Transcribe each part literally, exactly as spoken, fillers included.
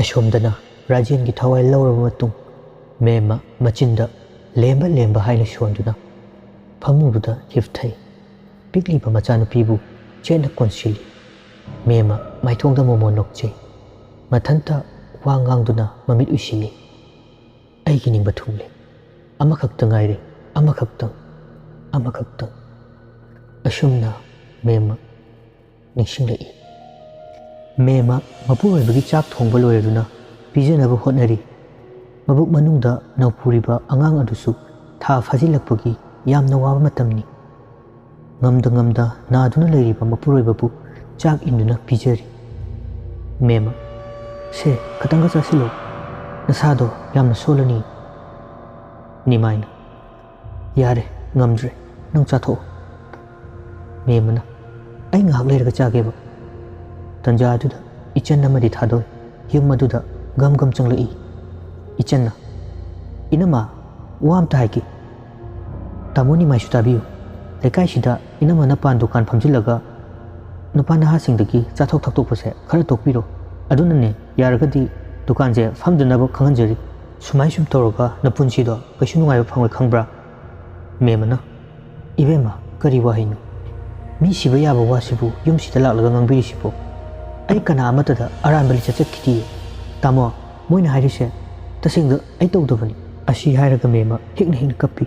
ꯑꯁꯣꯝꯗꯅ ꯔꯥꯖꯦꯟꯒꯤ ꯊꯋꯥꯏ ꯂꯧꯔꯕ ꯃꯇꯨꯡ, ꯃꯦꯝꯃ ꯃꯆꯤꯟꯗ "ꯂꯦꯝꯕ, ꯂꯦꯝꯕ" ꯍꯥꯏꯅ ꯁꯣꯟꯗꯨꯅ ꯐꯃꯨꯡꯗꯨꯗ ꯍꯤꯞꯊꯩ꯫ ꯄꯤꯛꯂꯤꯕ ꯃꯆꯥꯅꯨꯄꯤꯕꯨ ꯆꯦꯠꯅ ꯀꯣꯟꯁꯤꯜꯂꯤ꯫ ꯃꯦꯝꯃ ꯃꯥꯏꯊꯣꯡꯗ ꯃꯣꯃꯣꯟ ꯅꯣꯛꯆꯩ꯫ ꯃꯊꯟꯇ ꯋꯥ ꯉꯥꯡꯗꯨꯅ ꯃꯃꯤꯠ ꯎꯏꯁꯤꯜꯂꯤ꯫ "ꯑꯩꯒꯤ ꯅꯤꯡꯕ ꯊꯨꯡꯂꯦ꯫ ꯑꯃꯈꯛꯇ ꯉꯥꯏꯔꯦ, ꯑꯃꯈꯛꯇꯪ, ꯑꯃꯈꯛꯇꯪ"꯫ ꯑꯁꯨꯝꯅ ꯃꯦꯝꯃ ꯅꯤꯡꯁꯤꯡꯂꯛꯏ꯫ ꯃꯦꯝꯃ ꯃꯄꯨꯔꯣꯏꯕꯒꯤ ꯆꯥꯛ ꯊꯣꯡꯕ ꯂꯣꯏꯔꯗꯨꯅ ꯄꯤꯖꯅꯕ ꯍꯣꯠꯅꯔꯤ꯫ ꯃꯕꯨꯛ ꯃꯅꯨꯡꯗ ꯅꯧꯄꯨꯔꯤꯕ ꯑꯉꯥꯡ ꯑꯗꯨꯁꯨ ꯊꯥ ꯐꯥꯖꯤꯜꯂꯛꯄꯒꯤ ꯌꯥꯝꯅ ꯋꯥꯕ ꯃꯇꯝꯅꯤ꯫ ꯉꯝꯗ ꯉꯝꯗ ꯅꯥꯗꯨꯅ ꯂꯩꯔꯤꯕ ꯃꯄꯨꯔꯣꯏꯕꯕꯨ ꯆꯥꯛ ꯏꯟꯗꯨꯅ ꯄꯤꯖꯔꯤ꯫ ꯃꯦꯝꯃ, "ꯁꯦ, ꯈꯇꯪꯒ ꯆꯥꯁꯤꯜꯂꯣ, ꯅꯁꯥꯗꯣ ꯌꯥꯝꯅ ꯁꯣꯜꯂꯅꯤ"꯫ ꯅꯤꯃꯥꯏꯅ, "ꯌꯥꯔꯦ, ꯉꯝꯗ꯭ꯔꯦ, ꯅꯪ ꯆꯥꯊꯣꯛꯑꯣ"꯫ ꯃꯦꯝꯃꯅ, "ꯑꯩ ꯉꯥꯏꯍꯥꯛ ꯂꯩꯔꯒ ꯆꯥꯒꯦꯕ"꯫ ꯇꯟꯖꯥ ꯑꯗꯨꯗ ꯏꯆꯟ ꯑꯃꯗꯤ ꯊꯥꯗꯣꯏ ꯌꯨꯝ ꯑꯗꯨꯗ ꯒꯝ ꯒꯝ ꯆꯪꯂꯛꯏ꯫ ꯏꯆꯟꯅ, "ꯏꯅꯝꯃ, ꯋꯥ ꯑꯝꯇ ꯍꯥꯏꯒꯦ꯫ ꯇꯥꯃꯣ ꯅꯤꯃꯥꯏꯁꯨ ꯇꯥꯕꯤꯌꯨ꯫ ꯂꯩꯀꯥꯏꯁꯤꯗ ꯏꯅꯝꯃꯅ ꯄꯥꯟ ꯗꯨꯀꯥꯟ ꯐꯝꯖꯤꯜꯂꯒ ꯅꯨꯄꯥ ꯅꯍꯥꯁꯤꯡꯗꯒꯤ ꯆꯥꯊꯣꯛ ꯊꯛꯇꯣꯛꯄꯁꯦ ꯈꯔ ꯇꯣꯛꯄꯤꯔꯣ꯫ ꯑꯗꯨꯅꯅꯦ, ꯌꯥꯔꯒꯗꯤ ꯗꯨꯀꯥꯟꯁꯦ ꯐꯝꯗꯅꯕ ꯈꯪꯍꯟꯖꯔꯤ꯫ ꯁꯨꯃꯥꯏ ꯁꯨꯝ ꯇꯧꯔꯒ ꯅꯄꯨꯟꯁꯤꯗꯣ ꯀꯩꯁꯨ ꯅꯨꯡꯉꯥꯏꯕ ꯐꯪꯉꯣꯏ, ꯈꯪꯕ꯭ꯔꯥ?" ꯃꯦꯝꯃꯅ, "ꯏꯕꯦꯝꯃ, ꯀꯔꯤ ꯋꯥꯍꯩꯅꯣ? ꯃꯤ ꯁꯤꯕ ꯌꯥꯕ ꯋꯥꯁꯤꯕꯨ ꯌꯨꯝꯁꯤꯗ ꯂꯥꯛꯂꯒ ꯉꯥꯡꯕꯤꯔꯤꯁꯤꯕꯣ? ꯑꯩ ꯀꯅꯥ ꯑꯃꯠꯇꯗ ꯑꯔꯥꯟꯕ ꯂꯤꯆꯠ ꯆꯠꯈꯤꯗꯤꯌꯦ꯫ ꯇꯥꯃꯣ, ꯃꯣꯏꯅ ꯍꯥꯏꯔꯤꯁꯦ ꯇꯁꯦꯡꯅ ꯑꯩ ꯇꯧꯗꯕꯅꯤ"꯫ ꯑꯁꯤ ꯍꯥꯏꯔꯒ ꯃꯦꯝꯃ ꯍꯤꯛꯅ ꯍꯤꯛꯅ ꯀꯞꯄꯤ꯫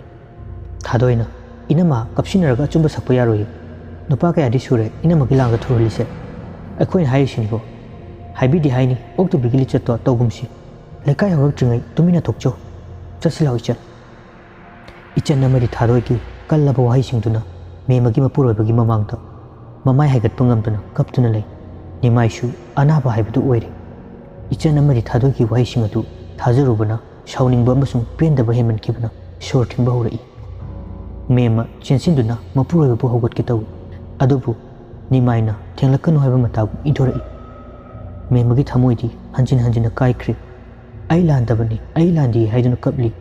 ꯊꯥꯗꯣꯏꯅ, "ꯏꯅꯝꯃ, ꯀꯞꯁꯤꯟꯅꯔꯒ ꯑꯆꯨꯝꯕ ꯁꯛꯄ ꯌꯥꯔꯣꯏꯌꯦ꯫ ꯅꯨꯄꯥ ꯀꯌꯥꯗꯤ ꯁꯨꯔꯦ ꯏꯅꯝꯃꯒꯤ ꯂꯥꯡꯗ ꯊꯨꯔꯜꯂꯤꯁꯦ꯫ ꯑꯩꯈꯣꯏꯅ ꯍꯥꯏꯔꯤꯁꯤꯅꯤꯀꯣ꯫ ꯍꯥꯏꯕꯤꯗꯦ ꯍꯥꯏꯅꯤ, ꯑꯣꯛꯇꯕꯤꯒꯤ ꯂꯤꯆꯠꯇꯣ ꯇꯧꯒꯨꯝꯁꯤ꯫ ꯂꯩꯀꯥꯏ ꯍꯧꯔꯛꯇ꯭ꯔꯤꯉꯩ ꯇꯨꯃꯤꯟꯅ ꯊꯣꯛꯆꯧ꯫ ꯆꯠꯁꯤ ꯂꯥꯛꯑꯣ ꯏꯆꯟ"꯫ ꯏꯆꯟ ꯑꯃꯗꯤ ꯊꯥꯗꯣꯏꯒꯤ ꯀꯜꯂꯕ ꯋꯥꯍꯩꯁꯤꯡꯗꯨꯅ ꯃꯦꯝꯃꯒꯤ ꯃꯄꯨꯔꯣꯏꯕꯒꯤ ꯃꯃꯥꯡꯗ ꯃꯃꯥꯏ ꯍꯥꯏꯒꯠꯄ ꯉꯝꯗꯅ ꯀꯞꯇꯨꯅ ꯂꯩ꯫ ꯅꯤꯃꯥꯏꯁꯨ ꯑꯅꯥꯕ ꯍꯥꯏꯕꯗꯨ ꯑꯣꯏꯔꯦ꯫ ꯏꯆꯟ ꯑꯃꯗꯤ ꯊꯥꯗꯣꯏꯒꯤ ꯋꯥꯍꯩꯁꯤꯡ ꯑꯗꯨ ꯊꯥꯖꯔꯨꯕꯅ ꯁꯥꯎꯅꯤꯡꯕ ꯑꯃꯁꯨꯡ ꯄꯦꯟꯗꯕ ꯍꯦꯟꯃꯟꯈꯤꯕꯅ ꯁꯣꯔ ꯊꯤꯡꯕ ꯍꯧꯔꯛꯏ꯫ ꯃꯦꯝꯃ ꯆꯦꯟꯁꯤꯟꯗꯨꯅ ꯃꯄꯨꯔꯣꯏꯕꯕꯨ ꯍꯧꯒꯠꯀꯦ ꯇꯧꯏ꯫ ꯑꯗꯨꯕꯨ ꯅꯤꯃꯥꯏꯅ ꯊꯦꯡꯂꯛꯀꯅꯨ ꯍꯥꯏꯕ ꯃꯇꯥꯒꯨꯝ ꯏꯟꯊꯣꯔꯛꯏ꯫ ꯃꯦꯝꯃꯒꯤ ꯊꯃꯣꯏꯗꯤ ꯍꯟꯖꯤꯟ ꯍꯟꯖꯤꯟꯅ ꯀꯥꯏꯈ꯭ꯔꯦ꯫ "ꯑꯩ ꯂꯥꯟꯗꯕꯅꯤ, ꯑꯩ ꯂꯥꯟꯗꯦ" ꯍꯥꯏꯗꯨꯅ ꯀꯞꯂꯤ꯫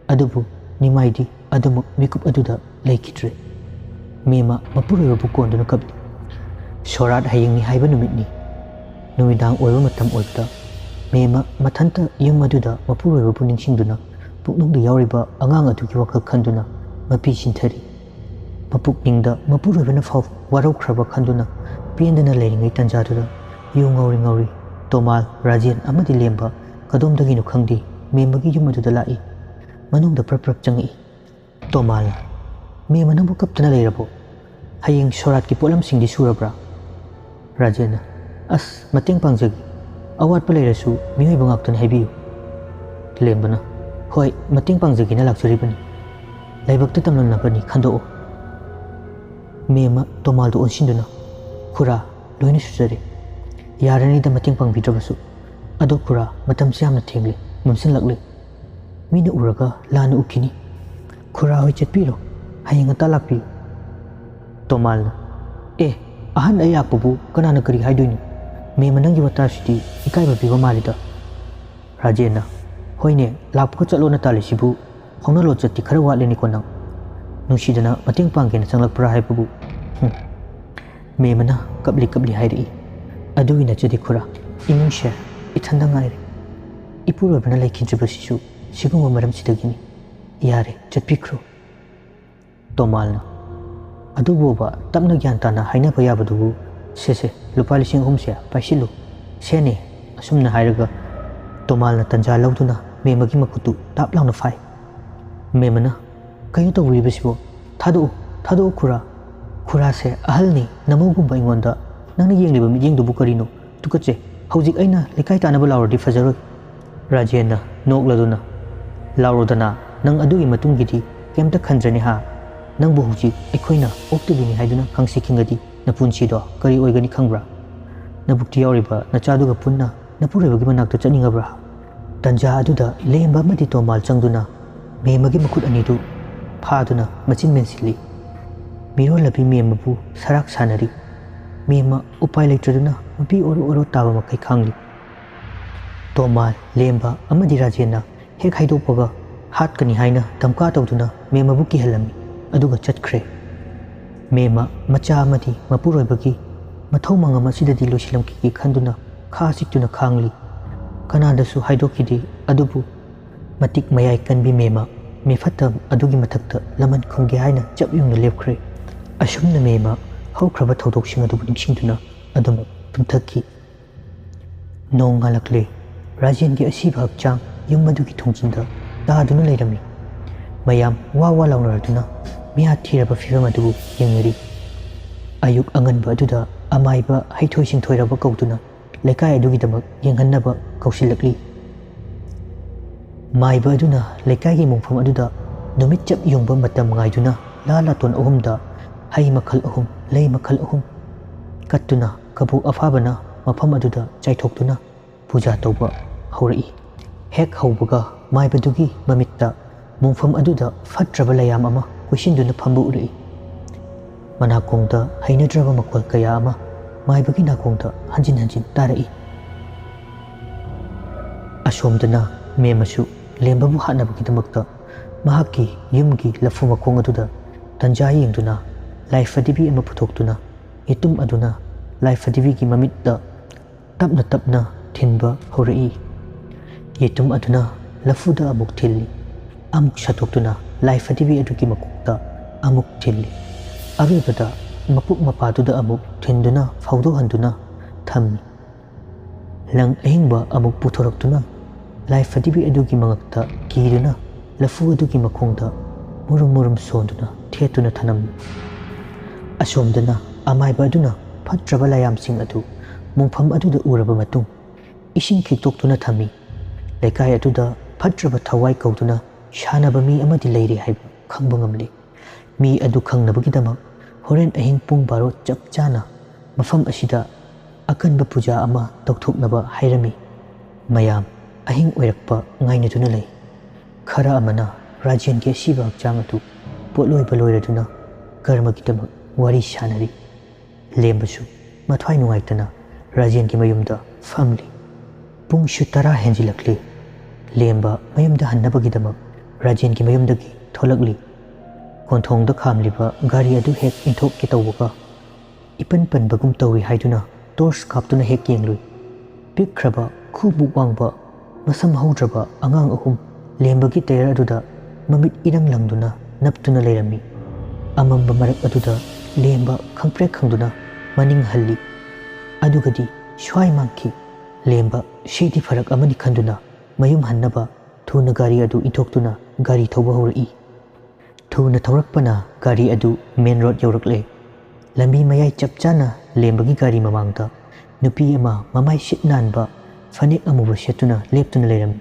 ꯑꯗꯨꯕꯨ ꯅꯤꯃꯥꯏꯗꯤ ꯑꯗꯨꯃꯛ ꯃꯤꯀꯨꯞ ꯑꯗꯨꯗ ꯂꯩꯈꯤꯗ꯭ꯔꯦ꯫ ꯃꯦꯝꯃ ꯃꯄꯨꯔꯣꯏꯕꯕꯨ ꯀꯣꯟꯗꯨꯅ ꯀꯞꯂꯤ꯫ "ꯁꯣꯔꯥꯠ ꯍꯌꯦꯡꯅꯤ ꯍꯥꯏꯕ ꯅꯨꯃꯤꯠꯅꯤ꯫ ꯅꯨꯃꯤꯗꯥꯡ ꯑꯣꯏꯕ ꯃꯇꯝ ꯑꯣꯏꯕꯗ ꯃꯦꯝꯃ ꯃꯊꯟꯇ ꯌꯨꯝ ꯑꯗꯨꯗ ꯃꯄꯨꯔꯣꯏꯕꯕꯨ ꯅꯤꯡꯁꯤꯡꯗꯨꯅ ꯄꯨꯛꯅꯨꯡꯗ ꯌꯥꯎꯔꯤꯕ ꯑꯉꯥꯡ ꯑꯗꯨꯒꯤ ꯋꯥꯈꯜ ꯈꯟꯗꯨꯅ ꯃꯄꯤ ꯁꯤꯟꯊꯔꯤ꯫ ꯃꯄꯨꯛꯅꯤꯡꯗ ꯃꯄꯨꯔꯣꯏꯕꯅ ꯐꯥꯎ ꯋꯥꯔꯧꯈ꯭ꯔꯕ ꯈꯟꯗꯨꯅ ꯄꯦꯟꯗꯅ ꯂꯩꯔꯤꯉꯩ ꯇꯟꯖꯥꯗꯨꯗ ꯌꯨ ꯉꯧꯔꯤ ꯉꯧꯔꯤ ꯇꯣꯃꯥꯜ, ꯔꯥꯖꯦꯟ ꯑꯃꯗꯤ ꯂꯦꯝꯕ ꯀꯗꯣꯝꯗꯒꯤꯅꯣ ꯈꯪꯗꯦ ꯃꯦꯝꯃꯒꯤ ꯌꯨꯝ ꯑꯗꯨꯗ ꯂꯥꯛꯏ꯫ ꯃꯅꯨꯡꯗ ꯄ꯭ꯔꯞ ꯄ꯭ꯔꯞ ꯆꯪꯉꯛꯏ꯫ ꯇꯣꯃꯥꯜꯅ, "ꯃꯦꯝꯃ ꯅꯪꯕꯨ ꯀꯞꯇꯅ ꯂꯩꯔꯕꯣ? ꯍꯌꯦꯡ ꯁꯣꯔꯥꯠꯀꯤ ꯄꯣꯠꯂꯝꯁꯤꯡꯗꯤ ꯁꯨꯔꯕ꯭ꯔꯥ?" ꯔꯥꯖꯦꯟꯅ, "ꯑꯁ, ꯃꯇꯦꯡ ꯄꯥꯡꯖꯒꯦ꯫ ꯑꯋꯥꯠꯄ ꯂꯩꯔꯁꯨ ꯃꯤꯑꯣꯏꯕ ꯉꯥꯛꯇꯅꯤ ꯍꯥꯏꯕꯤꯌꯨ꯫" ꯂꯦꯝꯕꯅ, "ꯍꯣꯏ, ꯃꯇꯦꯡ ꯄꯥꯡꯖꯒꯦꯅ ꯂꯥꯛꯆꯔꯤꯕꯅꯤ꯫ ꯂꯥꯏꯕꯛꯇ ꯇꯝꯂꯝꯂꯕꯅꯤ, ꯈꯟꯗꯣꯛꯑꯣ꯫" ꯃꯦꯝꯃ ꯇꯣꯃꯥꯜꯗ ꯑꯣꯟꯁꯤꯟꯗꯨꯅ, "ꯈꯨꯔꯥ, ꯂꯣꯏꯅ ꯁꯨꯖꯔꯦ꯫ ꯌꯥꯔꯅꯤꯗ ꯃꯇꯦꯡ ꯄꯥꯡꯕꯤꯗ꯭ꯔꯕꯁꯨ꯫ ꯑꯗꯣ ꯈꯨꯔꯥ, ꯃꯇꯝꯁꯤ ꯌꯥꯝꯅ ꯊꯦꯡꯂꯦ, ꯃꯝꯁꯤꯜꯂꯛꯂꯦ꯫ ꯃꯤꯅ ꯎꯔꯒ ꯂꯥꯟꯅ ꯎꯈꯤꯅꯤ꯫ ꯈꯨꯔꯥ ꯍꯣꯏ ꯆꯠꯄꯤꯔꯣ, ꯍꯌꯦꯡ ꯉꯟꯇꯥ ꯂꯥꯛꯄꯤꯌꯨ꯫" ꯇꯣꯃꯥꯜꯅ, "ꯑꯦ, ꯑꯍꯟ ꯑꯩ ꯂꯥꯛꯄꯕꯨ ꯀꯅꯥꯅ ꯀꯔꯤ ꯍꯥꯏꯗꯣꯏꯅꯣ? ꯃꯦꯝꯃ ꯅꯪꯒꯤ ꯋꯥꯇꯥꯁꯤꯗꯤ ꯏꯀꯥꯏꯕ ꯄꯤꯕ ꯃꯥꯜꯂꯤꯗ꯫" ꯔꯥꯖꯦꯟꯅ, "ꯍꯣꯏꯅꯦ, ꯂꯥꯛꯄꯒ ꯆꯠꯂꯣꯅ ꯇꯥꯜꯂꯤꯁꯤꯕꯨ ꯍꯧꯅ ꯂꯣꯟꯆꯠꯇꯤ ꯈꯔ ꯋꯥꯠꯂꯦꯅꯦꯀꯣ ꯅꯪ꯫ ꯅꯨꯡꯁꯤꯗꯅ ꯃꯇꯦꯡ ꯄꯥꯡꯒꯦꯅ ꯆꯪꯂꯛꯄ꯭ꯔꯥ ꯍꯥꯏꯕꯕꯨ꯫ ꯍꯨꯝ꯫" ꯃꯦꯝꯃꯅ ꯀꯞꯂꯤ ꯀꯞꯂꯤ ꯍꯥꯏꯔꯛꯏ, "ꯑꯗꯨꯒꯤ ꯅꯠꯆꯗꯦ ꯈꯨꯔꯥ, ꯏꯃꯨꯡꯁꯦ ꯏꯊꯟꯗ ꯉꯥꯏꯔꯦ꯫ ꯏꯄꯨꯔꯣꯏꯕꯅ ꯂꯩꯈꯤꯗ꯭ꯔꯤꯕꯁꯤꯁꯨ ꯁꯤꯒꯨꯝꯕ ꯃꯔꯝꯁꯤꯗꯒꯤꯅꯤ꯫ ꯌꯥꯔꯦ, ꯆꯠꯄꯤꯈ꯭ꯔꯣ꯫" ꯇꯣꯃꯥꯜꯅ, "ꯑꯗꯨꯕꯨꯕ ꯇꯞꯅ ꯒ꯭ꯌꯥꯟ ꯇꯥꯅ ꯍꯥꯏꯅꯕ ꯌꯥꯕꯗꯨꯕꯨ, ꯁꯦ ꯁꯦ, ꯂꯨꯄꯥ ꯂꯤꯁꯤꯡ ꯑꯍꯨꯝꯁꯦ ꯄꯥꯏꯁꯤꯜꯂꯨ, ꯁꯦꯅꯦ꯫" ꯑꯁꯨꯝꯅ ꯍꯥꯏꯔꯒ ꯇꯣꯃꯥꯜꯅ ꯇꯟꯖꯥ ꯂꯧꯗꯨꯅ ꯃꯦꯝꯃꯒꯤ ꯃꯈꯨꯠꯇꯨ ꯇꯥꯞ ꯂꯥꯎꯅ ꯐꯥꯏ꯫ ꯃꯦꯝꯃꯅ, "ꯀꯩꯅꯣ ꯇꯧꯕꯤꯔꯤꯕꯁꯤꯕꯣ? ꯊꯥꯗꯣꯛꯎ, ꯊꯥꯗꯣꯛꯎ ꯈꯨꯔꯥ꯫ ꯈꯨꯔꯥꯁꯦ ꯑꯍꯜꯅꯤ, ꯅꯃꯧꯒꯨꯝꯕ ꯑꯩꯉꯣꯟꯗ ꯅꯪꯅ ꯌꯦꯡꯂꯤꯕ ꯃꯤꯠꯌꯦꯡꯗꯨꯕꯨ ꯀꯔꯤꯅꯣ? ꯇꯨꯀꯠꯆꯩ꯫ ꯍꯧꯖꯤꯛ ꯑꯩꯅ ꯂꯩꯀꯥꯏ ꯇꯥꯅꯕ ꯂꯥꯎꯔꯗꯤ ꯐꯖꯔꯣꯏ꯫" ꯔꯥꯖꯦꯟꯅ ꯅꯣꯛꯂꯗꯨꯅ, "ꯂꯥꯎꯔꯣꯗꯅ, ꯅꯪ ꯑꯗꯨꯒꯤ ꯃꯇꯨꯡꯒꯤꯗꯤ ꯀꯩꯝꯇ ꯈꯟꯗ꯭ꯔꯅꯤ ꯍꯥ? ꯅꯪꯕꯨ ꯍꯧꯖꯤꯛ ꯑꯩꯈꯣꯏꯅ ꯑꯣꯛꯇꯕꯤꯅꯤ ꯍꯥꯏꯗꯨꯅ ꯈꯪꯁꯤ ꯈꯪꯉꯗꯤ ꯅꯄꯨꯟꯁꯤꯗꯣ ꯀꯔꯤ ꯑꯣꯏꯒꯅꯤ ꯈꯪꯕ꯭ꯔꯥ? ꯅꯕꯨꯛꯇ ꯌꯥꯎꯔꯤꯕ ꯅꯆꯥꯗꯨꯒ ꯄꯨꯟꯅ ꯅꯄꯨꯔꯣꯏꯕꯒꯤ ꯃꯅꯥꯛꯇ ꯆꯠꯅꯤꯡꯉꯕ꯭ꯔꯥ?" ꯇꯟꯖꯥ ꯑꯗꯨꯗ ꯂꯦꯝꯕ ꯑꯃꯗꯤ ꯇꯣꯃꯥꯜ ꯆꯪꯗꯨꯅ ꯃꯦꯝꯃꯒꯤ ꯃꯈꯨꯠ ꯑꯅꯤꯗꯨ ꯐꯥꯗꯨꯅ ꯃꯆꯤꯟ ꯃꯦꯟꯁꯤꯜꯂꯤ꯫ ꯃꯤꯔꯣꯜꯂꯕꯤ ꯃꯦꯝꯃꯕꯨ ꯁꯔꯥꯛ ꯁꯥꯟꯅꯔꯤ꯫ ꯃꯦꯝꯃ ꯎꯄꯥꯏ ꯂꯩꯇ꯭ꯔꯗꯨꯅ ꯃꯄꯤ ꯑꯣꯔꯣ ꯑꯣꯔꯣ ꯇꯥꯕ ꯃꯈꯩ ꯈꯥꯡꯂꯤ꯫ ꯇꯣꯃꯥꯜ, ꯂꯦꯝꯕ ꯑꯃꯗꯤ ꯔꯥꯖꯦꯟꯅ ꯍꯦꯛ ꯍꯥꯏꯗꯣꯛꯄꯒ ꯍꯥꯠꯀꯅꯤ ꯍꯥꯏꯅ ꯙꯝꯀꯥ ꯇꯧꯗꯨꯅ ꯃꯦꯝꯃꯕꯨ ꯀꯤꯍꯜꯂꯝꯃꯤ, ꯑꯗꯨꯒ ꯆꯠꯈ꯭ꯔꯦ꯫ ꯃꯦꯝꯃ ꯃꯆꯥ ꯑꯃꯗꯤ ꯃꯄꯨꯔꯣꯏꯕꯒꯤ ꯃꯊꯧ ꯃꯉꯝ ꯑꯁꯤꯗꯗꯤ ꯂꯣꯏꯁꯤꯜꯂꯝꯈꯤꯒꯦ ꯈꯟꯗꯨꯅ ꯈꯥ ꯆꯤꯛꯇꯨꯅ ꯈꯥꯡꯂꯤ꯫ ꯀꯅꯥꯗꯁꯨ ꯍꯥꯏꯗꯣꯛꯈꯤꯗꯦ꯫ ꯑꯗꯨꯕꯨ ꯃꯇꯤꯛ ꯃꯌꯥꯏ ꯀꯟꯕꯤ ꯃꯦꯝꯃ ꯃꯤꯐꯠꯇ ꯑꯗꯨꯒꯤ ꯃꯊꯛꯇ ꯂꯃꯟ ꯈꯨꯝꯒꯦ ꯍꯥꯏꯅ ꯆꯞ ꯌꯨꯡꯅ ꯂꯦꯞꯈ꯭ꯔꯦ꯫ ꯑꯁꯨꯝꯅ ꯃꯦꯝꯃ ꯍꯧꯈ꯭ꯔꯕ ꯊꯧꯗꯣꯛꯁꯤꯡ ꯑꯗꯨꯕꯨ ꯅꯤꯡꯁꯤꯡꯗꯨꯅ ꯑꯗꯨꯃꯛ ꯇꯨꯝꯊꯈꯤ꯫ ꯅꯣꯡ ꯉꯥꯜꯂꯛꯂꯦ꯫ ꯔꯥꯖꯦꯟꯒꯤ ꯑꯁꯤꯕ ꯍꯛꯆꯥꯡ ꯌꯨꯝ ꯑꯗꯨꯒꯤ ꯊꯣꯡꯖꯤꯟꯗ ꯇꯥꯗꯨꯅ ꯂꯩꯔꯝꯃꯤ꯫ ꯃꯌꯥꯝ ꯋꯥ ꯋꯥ ꯂꯥꯎꯅꯔꯗꯨꯅ ꯃꯤꯍꯥꯠ ꯊꯤꯔꯕ ꯐꯤꯕꯝ ꯑꯗꯨꯕꯨ ꯌꯦꯡꯅꯔꯤ꯫ ꯑꯌꯨꯛ ꯑꯉꯟꯕ ꯑꯗꯨꯗ ꯑꯃꯥꯏꯕ ꯍꯩꯊꯣꯏ ꯁꯤꯡꯊꯣꯏꯔꯕ ꯀꯧꯗꯨꯅ ꯂꯩꯀꯥꯏ ꯑꯗꯨꯒꯤꯗꯃꯛ ꯌꯦꯡꯍꯟꯅꯕ ꯀꯧꯁꯤꯜꯂꯛꯂꯤ꯫ ꯃꯥꯏꯕ ꯑꯗꯨꯅ ꯂꯩꯀꯥꯏꯒꯤ ꯃꯣꯡꯐꯝ ꯑꯗꯨꯗ ꯅꯨꯃꯤꯠ ꯆꯞ ꯌꯨꯡꯕ ꯃꯇꯝ ꯉꯥꯏꯗꯨꯅ ꯂꯥ ꯂꯥꯇꯣꯟ ꯑꯍꯨꯝꯗ ꯍꯩ ꯃꯈꯜ ꯑꯍꯨꯝ, ꯂꯩ ꯃꯈꯜ ꯑꯍꯨꯝ ꯀꯠꯇꯨꯅ ꯀꯕꯣꯛ ꯑꯐꯥꯕꯅ ꯃꯐꯝ ꯑꯗꯨꯗ ꯆꯥꯏꯊꯣꯛꯇꯨꯅ ꯄꯨꯖꯥ ꯇꯧꯕ ꯍꯧꯔꯛꯏ꯫ ꯍꯦꯛ ꯍꯧꯕꯒ ꯃꯥꯏꯕꯗꯨꯒꯤ ꯃꯃꯤꯠꯇ ꯃꯣꯡꯐꯝ ꯑꯗꯨꯗ ꯐꯠꯇ꯭ꯔꯕ ꯂꯩꯌꯥꯝ ꯑꯃ ꯀꯣꯏꯁꯤꯟꯗꯨꯅ ꯐꯝꯕ ꯎꯔꯛꯏ꯫ ꯃꯅꯥꯀꯣꯡꯗ ꯍꯩꯅꯗ꯭ꯔꯕ ꯃꯈꯣꯜ ꯀꯌꯥ ꯑꯃ ꯃꯥꯏꯕꯒꯤ ꯅꯥꯀꯣꯡꯗ ꯍꯟꯖꯤꯟ ꯍꯟꯖꯤꯟ ꯇꯥꯔꯛꯏ꯫ ꯑꯁꯣꯝꯗꯅ ꯃꯦꯝꯃꯁꯨ ꯂꯦꯝꯕꯕꯨ ꯍꯥꯠꯅꯕꯒꯤꯗꯃꯛꯇ ꯃꯍꯥꯛꯀꯤ ꯌꯨꯝꯒꯤ ꯂꯐꯨ ꯃꯈꯣꯡ ꯑꯗꯨꯗ ꯇꯟꯖꯥ ꯌꯦꯡꯗꯨꯅ ꯂꯥꯏ ꯐꯗꯤꯕꯤ ꯑꯃ ꯄꯨꯊꯣꯛꯇꯨꯅ ꯌꯦꯇꯨꯝ ꯑꯗꯨꯅ ꯂꯥꯏ ꯐꯗꯤꯕꯤꯒꯤ ꯃꯃꯤꯠꯇ ꯇꯞꯅ ꯇꯞꯅ ꯊꯤꯟꯕ ꯍꯧꯔꯛꯏ꯫ ꯌꯦꯇꯨꯝ ꯑꯗꯨꯅ ꯂꯐꯨꯗ ꯑꯃꯨꯛ ꯊꯤꯜꯂꯤ, ꯑꯃꯨꯛ ꯁꯠꯇꯣꯛꯇꯨꯅ ꯂꯥꯏ ꯐꯗꯤꯕꯤ ꯑꯗꯨꯒꯤ ꯃꯀꯣꯛꯇ ꯑꯃꯨꯛ ꯊꯤꯜꯂꯤ꯫ ꯑꯔꯣꯏꯕꯗ ꯃꯄꯨꯛ ꯃꯄꯥꯗꯨꯗ ꯑꯃꯨꯛ ꯊꯤꯟꯗꯨꯅ ꯐꯥꯎꯗꯣꯛꯍꯟꯗꯨꯅ ꯊꯝꯃꯤ꯫ ꯂꯪ ꯑꯍꯤꯡꯕ ꯑꯃꯨꯛ ꯄꯨꯊꯣꯔꯛꯇꯨꯅ ꯂꯥꯏ ꯐꯗꯤꯕꯤ ꯑꯗꯨꯒꯤ ꯃꯉꯛꯇ ꯀꯤꯗꯨꯅ ꯂꯐꯨ ꯑꯗꯨꯒꯤ ꯃꯈꯣꯡꯗ ꯃꯨꯔꯨꯝ ꯃꯨꯔꯨꯝ ꯁꯣꯟꯗꯨꯅ ꯊꯦꯠꯇꯨꯅ ꯊꯅꯝꯃꯤ꯫ ꯑꯁꯣꯝꯗꯅ ꯑꯃꯥꯏꯕ ꯑꯗꯨꯅ ꯐꯠꯇ꯭ꯔꯕ ꯂꯥꯏꯌꯥꯝꯁꯤꯡ ꯑꯗꯨ ꯃꯣꯡꯐꯝ ꯑꯗꯨꯗ ꯎꯔꯕ ꯃꯇꯨꯡ ꯏꯁꯤꯡ ꯈꯤꯛꯇꯣꯛꯇꯨꯅ ꯊꯝꯃꯤ꯫ ꯂꯩꯀꯥꯏ ꯑꯗꯨꯗ ꯐꯠꯇ꯭ꯔꯕ ꯊꯋꯥꯏ ꯀꯧꯗꯨꯅ ꯁꯥꯟꯅꯕ ꯃꯤ ꯑꯃꯗꯤ ꯂꯩꯔꯤ ꯍꯥꯏꯕ ꯈꯪꯕ ꯉꯝꯂꯦ꯫ ꯃꯤ ꯑꯗꯨ ꯈꯪꯅꯕꯒꯤꯗꯃꯛ ꯍꯣꯔꯦꯟ ꯑꯍꯤꯡ ꯄꯨꯡ ꯕꯥꯔꯣ ꯆꯞ ꯆꯥꯅ ꯃꯐꯝ ꯑꯁꯤꯗ ꯑꯀꯟꯕ ꯄꯨꯖꯥ ꯑꯃ ꯇꯧꯊꯣꯛꯅꯕ ꯍꯥꯏꯔꯝꯃꯤ꯫ ꯃꯌꯥꯝ ꯑꯍꯤꯡ ꯑꯣꯏꯔꯛꯄ ꯉꯥꯏꯅꯗꯨꯅ ꯂꯩ꯫ ꯈꯔ ꯑꯃꯅ ꯔꯥꯖꯦꯟꯒꯤ ꯑꯁꯤꯕ ꯍꯛꯆꯥꯡ ꯑꯗꯨ ꯄꯣꯠꯂꯣꯏꯕ ꯂꯣꯏꯔꯗꯨꯅ ꯀꯔꯃꯒꯤꯗꯃꯛ ꯋꯥꯔꯤ ꯁꯥꯅꯔꯤ꯫ ꯂꯦꯝꯕꯁꯨ ꯃꯊ꯭ꯋꯥꯏ ꯅꯨꯡꯉꯥꯏꯇꯅ ꯔꯥꯖꯦꯟꯒꯤ ꯃꯌꯨꯝꯗ ꯐꯝꯂꯤ꯫ ꯄꯨꯡꯁꯨ ꯇꯔꯥ ꯍꯦꯟꯖꯤꯜꯂꯛꯂꯤ꯫ ꯂꯦꯝꯕ ꯃꯌꯨꯝꯗ ꯍꯟꯅꯕꯒꯤꯗꯃꯛ ꯔꯥꯖꯦꯟꯒꯤ ꯃꯌꯨꯝꯗꯒꯤ ꯊꯣꯛꯂꯛꯂꯤ꯫ ꯀꯣꯟꯊꯣꯡꯗ ꯈꯥꯝꯂꯤꯕ ꯒꯥꯔꯤ ꯑꯗꯨ ꯍꯦꯛ ꯏꯟꯊꯣꯛꯀꯦ ꯇꯧꯕꯒ ꯏꯄꯟ ꯄꯟꯕꯒꯨꯝ ꯇꯧꯏ ꯍꯥꯏꯗꯨꯅ ꯇꯣꯔꯆ ꯀꯥꯞꯇꯨꯅ ꯍꯦꯛ ꯌꯦꯡꯂꯨꯏ꯫ ꯄꯤꯛꯈ꯭ꯔꯕ, ꯈꯨꯃꯨꯛ ꯋꯥꯡꯕ, ꯃꯁꯝ ꯍꯧꯗ꯭ꯔꯕ ꯑꯉꯥꯡ ꯑꯍꯨꯝ ꯂꯦꯝꯕꯒꯤ ꯇꯌꯔ ꯑꯗꯨꯗ ꯃꯃꯤꯠ ꯏꯔꯪ ꯂꯪꯗꯨꯅ ꯅꯞꯇꯨꯅ ꯂꯩꯔꯝꯃꯤ꯫ ꯑꯃꯝꯕ ꯃꯔꯛ ꯑꯗꯨꯗ ꯂꯦꯝꯕ ꯈꯪꯄ꯭ꯔꯦꯛ ꯈꯪꯗꯨꯅ ꯃꯅꯤꯡ ꯍꯜꯂꯤ꯫ ꯑꯗꯨꯒꯗꯤ ꯁ꯭ꯋꯥꯏ ꯃꯥꯡꯈꯤ꯫ ꯂꯦꯝꯕ ꯁꯤꯗꯤ ꯐꯔꯛ ꯑꯃꯅꯤ ꯈꯟꯗꯨꯅ ꯃꯌꯨꯝ ꯍꯟꯅꯕ ꯊꯨꯅ ꯒꯥꯔꯤ ꯑꯗꯨ ꯏꯟꯊꯣꯛꯇꯨꯅ ꯒꯥꯔꯤ ꯊꯧꯕ ꯍꯧꯔꯛꯏ꯫ ꯊꯨꯅ ꯊꯧꯔꯛꯄꯅ ꯒꯥꯔꯤ ꯑꯗꯨ ꯃꯦꯟ ꯔꯣꯗ ꯌꯧꯔꯛꯂꯦ꯫ ꯂꯝꯕꯤ ꯃꯌꯥꯏ ꯆꯞ ꯆꯥꯅ ꯂꯦꯝꯕꯒꯤ ꯒꯥꯔꯤ ꯃꯃꯥꯡꯗ ꯅꯨꯄꯤ ꯑꯃ ꯃꯃꯥꯏ ꯁꯤꯠ ꯅꯥꯟꯕ ꯐꯅꯦꯛ ꯑꯃꯨꯕ ꯁꯦꯠꯇꯨꯅ ꯂꯦꯞꯇꯨꯅ ꯂꯩꯔꯝꯃꯤ꯫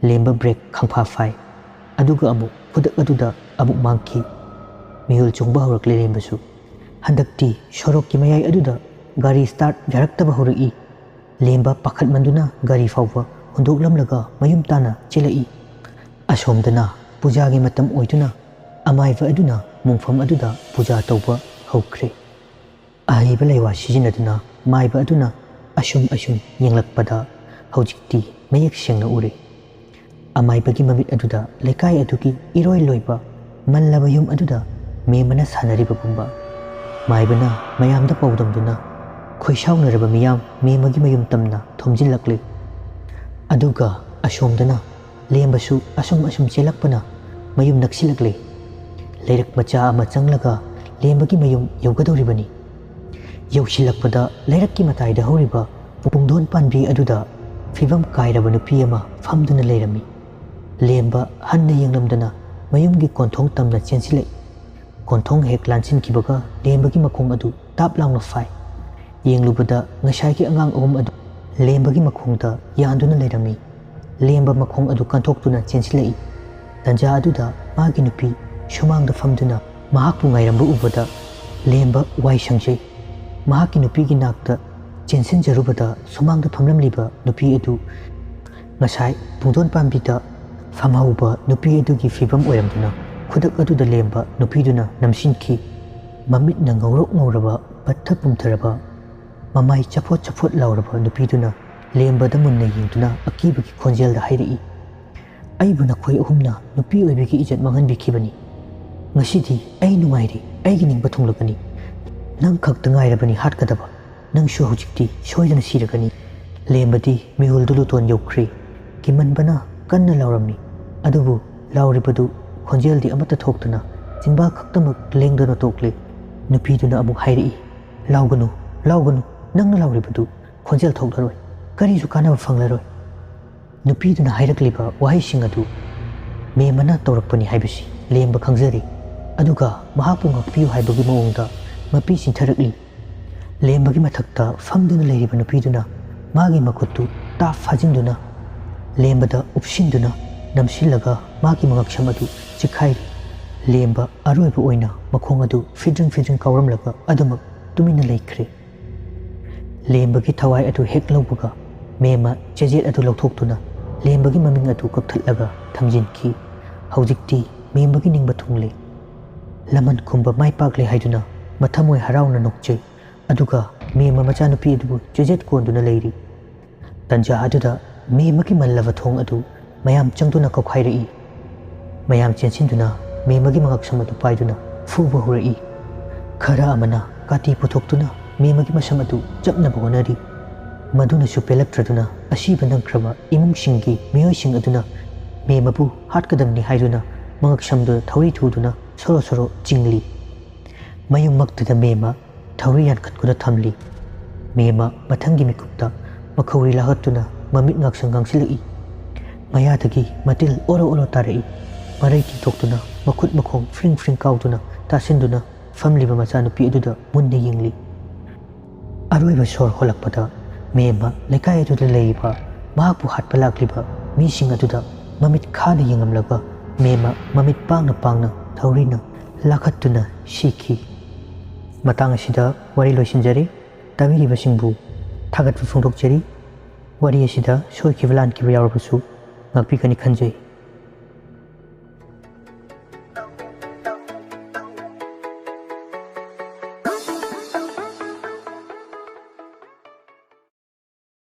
ꯂꯦꯝꯕ ꯕ꯭ꯔꯦꯛ ꯈꯪꯐꯥ ꯐꯥꯏ꯫ ꯑꯗꯨꯒ ꯑꯃꯨꯛ ꯈꯨꯗꯛ ꯑꯗꯨꯗ ꯑꯃꯨꯛ ꯃꯥꯡꯈꯤ꯫ ꯃꯤꯍꯨꯜ ꯆꯣꯡꯕ ꯍꯧꯔꯛꯂꯦ ꯂꯦꯝꯕꯁꯨ꯫ ꯍꯟꯗꯛꯇꯤ ꯁꯣꯔꯣꯛꯀꯤ ꯃꯌꯥꯏ ꯑꯗꯨꯗ ꯒꯥꯔꯤ ꯁ꯭ꯇꯥꯔꯠ ꯌꯥꯔꯛꯇꯕ ꯍꯧꯔꯛꯏ꯫ ꯂꯦꯝꯕ ꯄꯥꯈꯠꯃꯟꯗꯨꯅ ꯒꯥꯔꯤ ꯐꯥꯎꯕ ꯍꯨꯟꯗꯣꯛꯂꯝꯂꯒ ꯃꯌꯨꯝ ꯇꯥꯅ ꯆꯦꯜꯂꯛꯏ꯫ ꯑꯁꯣꯝꯗꯅ ꯄꯨꯖꯥꯒꯤ ꯃꯇꯝ ꯑꯣꯏꯗꯨꯅ ꯑꯃꯥꯏꯕ ꯑꯗꯨꯅ ꯃꯣꯡꯐꯝ ꯑꯗꯨꯗ ꯄꯨꯖꯥ ꯇꯧꯕ ꯍꯧꯈ꯭ꯔꯦ꯫ ꯑꯍꯩꯕ ꯂꯩꯋꯥ ꯁꯤꯖꯤꯟꯅꯗꯨꯅ ꯃꯥꯏꯕ ꯑꯗꯨꯅ ꯑꯁꯨꯝ ꯑꯁꯨꯝ ꯌꯦꯡꯂꯛꯄꯗ ꯍꯧꯖꯤꯛꯇꯤ ꯃꯌꯦꯛ ꯁꯦꯡꯅ ꯎꯔꯦ꯫ ꯑꯃꯥꯏꯕꯒꯤ ꯃꯃꯤꯠ ꯑꯗꯨꯗ ꯂꯩꯀꯥꯏ ꯑꯗꯨꯒꯤ ꯏꯔꯣꯏ ꯂꯣꯏꯕ ꯃꯜꯂꯕ ꯌꯨꯝ ꯑꯗꯨꯗ ꯃꯦꯝꯕꯅ ꯁꯥꯟꯅꯔꯤꯕꯒꯨꯝꯕ꯫ ꯃꯥꯏꯕꯅ ꯃꯌꯥꯝꯗ ꯄꯥꯎꯗꯝꯗꯨꯅ ꯈꯣꯏꯁꯥꯎꯅꯔꯕ ꯃꯤꯌꯥꯝ ꯃꯦꯝꯕꯒꯤ ꯃꯌꯨꯝ ꯇꯝꯅ ꯊꯣꯝꯖꯤꯜꯂꯛꯂꯦ꯫ ꯑꯗꯨꯒ ꯑꯁꯣꯝꯗꯅ ꯂꯦꯝꯕꯁꯨ ꯑꯁꯨꯝ ꯑꯁꯨꯝ ꯆꯦꯜꯂꯛꯄꯅ ꯃꯌꯨꯝ ꯅꯛꯁꯤꯜꯂꯛꯂꯦ꯫ ꯂꯩꯔꯛ ꯃꯆꯥ ꯑꯃ ꯆꯪꯂꯒ ꯂꯦꯝꯕꯒꯤ ꯃꯌꯨꯝ ꯌꯧꯒꯗꯧꯔꯤꯕꯅꯤ꯫ ꯌꯧꯁꯤꯜꯂꯛꯄꯗ ꯂꯩꯔꯛꯀꯤ ꯃꯇꯥꯏꯗ ꯍꯧꯔꯤꯕ ꯄꯨꯡꯗꯣꯟ ꯄꯥꯟꯕꯤ ꯑꯗꯨꯗ ꯐꯤꯕꯝ ꯀꯥꯏꯔꯕ ꯅꯨꯄꯤ ꯑꯃ ꯐꯝꯗꯨꯅ ꯂꯩꯔꯝꯃꯤ꯫ ꯂꯦꯝꯕ ꯍꯟꯅ ꯌꯦꯡꯂꯝꯗꯅ ꯃꯌꯨꯝꯒꯤ ꯀꯣꯟꯊꯣꯡ ꯇꯝꯅ ꯆꯦꯟꯁꯤꯜꯂꯛꯏ꯫ ꯀꯣꯟꯊꯣꯡ ꯍꯦꯛ ꯂꯥꯟꯁꯤꯟꯈꯤꯕꯒ ꯂꯦꯝꯕꯒꯤ ꯃꯈꯣꯡ ꯑꯗꯨ ꯇꯥꯞ ꯂꯥꯎꯅ ꯐꯥꯏ꯫ ꯌꯦꯡꯂꯨꯕꯗ ꯉꯁꯥꯏꯒꯤ ꯑꯉꯥꯡ ꯑꯍꯨꯝ ꯑꯗꯨ ꯂꯦꯝꯕꯒꯤ ꯃꯈꯣꯡꯗ ꯌꯥꯟꯗꯨꯅ ꯂꯩꯔꯝꯃꯤ꯫ ꯂꯦꯝꯕ ꯃꯈꯣꯡ ꯑꯗꯨ ꯀꯟꯊꯣꯛꯇꯨꯅ ꯆꯦꯟꯁꯤꯜꯂꯛꯏ꯫ ꯇꯟꯖꯥ ꯑꯗꯨꯗ ꯃꯥꯒꯤ ꯅꯨꯄꯤ ꯁꯨꯃꯥꯡꯗ ꯐꯝꯗꯨꯅ ꯃꯍꯥꯛꯄꯨ ꯉꯥꯏꯔꯝꯕ ꯎꯕꯗ ꯂꯦꯝꯕ ꯋꯥꯏ ꯁꯪꯖꯩ꯫ ꯃꯍꯥꯛꯀꯤ ꯅꯨꯄꯤꯒꯤ ꯅꯥꯛꯇ ꯆꯦꯟꯁꯤꯟꯖꯔꯨꯕꯗ ꯁꯨꯃꯥꯡꯗ ꯐꯝꯂꯝꯂꯤꯕ ꯅꯨꯄꯤ ꯑꯗꯨ ꯉꯁꯥꯏ ꯄꯨꯡꯗꯣꯟ ꯄꯥꯝꯕꯤꯗ ꯐꯝꯍꯧꯕ ꯅꯨꯄꯤ ꯑꯗꯨꯒꯤ ꯐꯤꯕꯝ ꯑꯣꯏꯔꯝꯗꯨꯅ ꯈꯨꯗꯛ ꯑꯗꯨꯗ ꯂꯦꯝꯕ ꯅꯨꯄꯤꯗꯨꯅ ꯅꯝꯁꯤꯟꯈꯤ꯫ ꯃꯃꯤꯠꯅ ꯉꯧꯔꯣꯛ ꯉꯧꯔꯕ, ꯄꯠꯊ ꯄꯨꯝꯊꯔꯕ, ꯃꯃꯥꯏ ꯆꯐꯣꯠ ꯆꯐꯣꯠ ꯂꯥꯎꯔꯕ ꯅꯨꯄꯤꯗꯨꯅ ꯂꯦꯝꯕꯗ ꯃꯨꯟꯅ ꯌꯦꯡꯗꯨꯅ ꯑꯀꯤꯕꯒꯤ ꯈꯣꯟꯖꯦꯜꯗ ꯍꯥꯏꯔꯛꯏ, "ꯑꯩꯕꯨ ꯅꯈꯣꯏ ꯑꯍꯨꯝꯅ ꯅꯨꯄꯤ ꯑꯣꯏꯕꯒꯤ ꯏꯖꯠ ꯃꯥꯡꯍꯟꯕꯤꯈꯤꯕꯅꯤ꯫ ꯉꯁꯤꯗꯤ ꯑꯩ ꯅꯨꯡꯉꯥꯏꯔꯦ, ꯑꯩꯒꯤ ꯅꯤꯡꯕ ꯊꯨꯡꯂꯒꯅꯤ꯫ ꯅꯪ ꯈꯛꯇ ꯉꯥꯏꯔꯕꯅꯤ ꯍꯥꯠꯀꯗꯕ꯫ ꯅꯪꯁꯨ ꯍꯧꯖꯤꯛꯇꯤ ꯁꯣꯏꯗꯅ ꯁꯤꯔꯒꯅꯤ꯫ ꯂꯦꯝꯕꯗꯤ ꯃꯤꯍꯨꯜꯗꯨ ꯂꯨꯇꯣꯟ ꯌꯧꯈ꯭ꯔꯦ꯫ ꯀꯤꯃꯟꯕꯅ ꯀꯟꯅ ꯂꯥꯎꯔꯝꯃꯤ꯫ ꯑꯗꯨꯕꯨ ꯂꯥꯎꯔꯤꯕꯗꯨ ꯈꯣꯟꯖꯦꯜꯗꯤ ꯑꯃꯠꯇ ꯊꯣꯛꯇꯅ ꯆꯤꯟꯕꯥꯛ ꯈꯛꯇꯃꯛ ꯂꯦꯡꯗꯅ ꯇꯣꯛꯂꯦ꯫ ꯅꯨꯄꯤꯗꯨꯅ ꯑꯃꯨꯛ ꯍꯥꯏꯔꯛꯏ, "ꯂꯥꯎꯒꯅꯨ, ꯂꯥꯎꯒꯅꯨ, ꯅꯪꯅ ꯂꯥꯎꯔꯤꯕꯗꯨ ꯈꯣꯟꯖꯦꯜ ꯊꯣꯛꯂꯔꯣꯏ, ꯀꯔꯤꯁꯨ ꯀꯥꯟꯅꯕ ꯐꯪꯂꯔꯣꯏ꯫" ꯅꯨꯄꯤꯗꯨꯅ ꯍꯥꯏꯔꯛꯂꯤꯕ ꯋꯥꯍꯩꯁꯤꯡ ꯑꯗꯨ ꯃꯦꯝꯃꯅ ꯇꯧꯔꯛꯄꯅꯤ ꯍꯥꯏꯕꯁꯤ ꯂꯦꯝꯕ ꯈꯪꯖꯔꯦ꯫ ꯑꯗꯨꯒ ꯃꯍꯥꯛꯄꯨ ꯉꯥꯛꯄꯤꯌꯨ ꯍꯥꯏꯕꯒꯤ ꯃꯑꯣꯡꯗ ꯃꯄꯤ ꯆꯤꯟꯊꯔꯛꯂꯤ꯫ ꯂꯦꯝꯕꯒꯤ ꯃꯊꯛꯇ ꯐꯝꯗꯨꯅ ꯂꯩꯔꯤꯕ ꯅꯨꯄꯤꯗꯨꯅ ꯃꯥꯒꯤ ꯃꯈꯨꯠꯇꯨ ꯇꯥꯞ ꯐꯥꯖꯤꯟꯗꯨꯅ ꯂꯦꯝꯕꯗ ꯎꯞꯁꯤꯟꯗꯨꯅ ꯅꯝꯁꯤꯜꯂꯒ ꯃꯥꯒꯤ ꯃꯉꯛꯁꯝ ꯑꯗꯨ ꯆꯤꯛꯈꯥꯏꯔꯤ꯫ ꯂꯦꯝꯕ ꯑꯔꯣꯏꯕ ꯑꯣꯏꯅ ꯃꯈꯣꯡ ꯑꯗꯨ ꯐꯤꯗ꯭ꯔꯤꯡ ꯐꯤꯗ꯭ꯔꯤꯡ ꯀꯥꯎꯔꯝꯂꯒ ꯑꯗꯨꯃꯛ ꯇꯨꯃꯤꯟꯅ ꯂꯩꯈ꯭ꯔꯦ꯫ ꯂꯦꯝꯕꯒꯤ ꯊꯋꯥꯏ ꯑꯗꯨ ꯍꯦꯛ ꯂꯧꯕꯒ ꯃꯦꯝꯃ ꯆꯦꯖꯦꯠ ꯑꯗꯨ ꯂꯧꯊꯣꯛꯇꯨꯅ ꯂꯦꯝꯕꯒꯤ ꯃꯃꯤꯡ ꯑꯗꯨ ꯀꯛꯊꯠꯂꯒ ꯊꯝꯖꯤꯟꯈꯤ꯫ ꯍꯧꯖꯤꯛꯇꯤ ꯃꯦꯝꯃꯒꯤ ꯅꯤꯡꯕ ꯊꯨꯡꯂꯦ꯫ ꯂꯃꯟ ꯈꯨꯝꯕ ꯃꯥꯏ ꯄꯥꯛꯂꯦ ꯍꯥꯏꯗꯨꯅ ꯃꯊꯃꯣꯏ ꯍꯔꯥꯎꯅ ꯅꯣꯛꯆꯩ꯫ ꯑꯗꯨꯒ ꯃꯦꯝꯃ ꯃꯆꯥꯅꯨꯄꯤ ꯑꯗꯨꯕꯨ ꯆꯦꯖꯦꯠ ꯀꯣꯟꯗꯨꯅ ꯂꯩꯔꯤ꯫ ꯇꯟꯖꯥ ꯑꯗꯨꯗ ꯃꯦꯝꯃꯒꯤ ꯃꯜꯂꯕ ꯊꯣꯡ ꯑꯗꯨ ꯃꯌꯥꯝ ꯆꯪꯗꯨꯅ ꯀꯧꯈꯥꯏꯔꯛꯏ꯫ ꯃꯌꯥꯝ ꯆꯦꯟꯁꯤꯟꯗꯨꯅ ꯃꯦꯝꯃꯒꯤ ꯃꯉꯛꯁꯝ ꯑꯗꯨ ꯄꯥꯏꯗꯨꯅ ꯐꯨꯕ ꯍꯧꯔꯛꯏ꯫ ꯈꯔ ꯑꯃꯅ ꯀꯥꯇꯤ ꯄꯨꯊꯣꯛꯇꯨꯅ ꯃꯦꯝꯃꯒꯤ ꯃꯁꯝ ꯑꯗꯨ ꯆꯞꯅꯕ ꯍꯣꯠꯅꯔꯤ꯫ ꯃꯗꯨꯅꯁꯨ ꯄꯦꯜꯂꯛꯇ꯭ꯔꯗꯨꯅ ꯑꯁꯤꯕ ꯅꯪꯈ꯭ꯔꯕ ꯏꯃꯨꯡꯁꯤꯡꯒꯤ ꯃꯤꯑꯣꯏꯁꯤꯡ ꯑꯗꯨꯅ ꯃꯦꯝꯃꯕꯨ ꯍꯥꯠꯀꯗꯕꯅꯤ ꯍꯥꯏꯗꯨꯅ ꯃꯉꯛꯁꯝꯗꯨꯗ ꯊꯧꯔꯤ ꯊꯨꯗꯨꯅ ꯁꯣꯔꯣ ꯁꯣꯔꯣ ꯆꯤꯡꯂꯤ꯫ ꯃꯌꯨꯝꯃꯛꯇꯨꯗ ꯃꯦꯝꯃ ꯊꯧꯔꯤ ꯌꯥꯟꯈꯠꯇꯨꯅ ꯊꯝꯂꯤ꯫ ꯃꯦꯝꯃ ꯃꯊꯪꯒꯤ ꯃꯤꯀꯨꯞꯇ ꯃꯈꯧꯔꯤ ꯂꯥꯈꯠꯇꯨꯅ ꯃꯃꯤꯠ ꯉꯥꯡꯁꯪ ꯉꯥꯡꯁꯤꯜꯂꯛꯏ꯫ ꯃꯌꯥꯗꯒꯤ ꯃꯇꯤꯜ ꯑꯣꯔꯣ ꯑꯣꯔꯣ ꯇꯥꯔꯛꯏ꯫ ꯃꯔꯩ ꯇꯤꯡꯊꯣꯛꯇꯨꯅ ꯃꯈꯨꯠ ꯃꯈꯣꯡ ꯐ꯭ꯔꯤꯡ ꯐ꯭ꯔꯤꯡ ꯀꯥꯎꯗꯨꯅ ꯇꯥꯁꯤꯟꯗꯨꯅ ꯐꯝꯂꯤꯕ ꯃꯆꯥꯅꯨꯄꯤ ꯑꯗꯨꯗ ꯃꯨꯟꯅ ꯌꯦꯡꯂꯤ꯫ ꯑꯔꯣꯏꯕ ꯁꯣꯔ ꯍꯣꯜꯂꯛꯄꯗ ꯃꯦꯝꯃ ꯂꯩꯀꯥꯏ ꯑꯗꯨꯗ ꯂꯩꯔꯤꯕ ꯃꯍꯥꯛꯄꯨ ꯍꯥꯠꯄ ꯂꯥꯛꯂꯤꯕ ꯃꯤꯁꯤꯡ ꯑꯗꯨꯗ ꯃꯃꯤꯠ ꯈꯥꯅ ꯌꯦꯡꯂꯝꯂꯒ ꯃꯦꯝꯃ ꯃꯃꯤꯠ ꯄꯥꯡꯅ ꯄꯥꯡꯅ ꯊꯧꯔꯤꯅ ꯂꯥꯈꯠꯇꯨꯅ ꯁꯤꯈꯤ꯫ ꯃꯇꯥꯡ ꯑꯁꯤꯗ ꯋꯥꯔꯤ ꯂꯣꯏꯁꯤꯟꯖꯔꯦ꯫ ꯇꯥꯕꯤꯔꯤꯕꯁꯤꯡꯕꯨ ꯊꯥꯒꯠꯄ ꯐꯣꯡꯗꯣꯛꯆꯔꯤ꯫ ꯋꯥꯔꯤ ꯑꯁꯤꯗ ꯁꯣꯏꯈꯤꯕ ꯂꯥꯟꯈꯤꯕ ꯌꯥꯎꯔꯕꯁꯨ ꯉꯥꯛꯄꯤꯒꯅꯤ ꯈꯟꯖꯩ꯫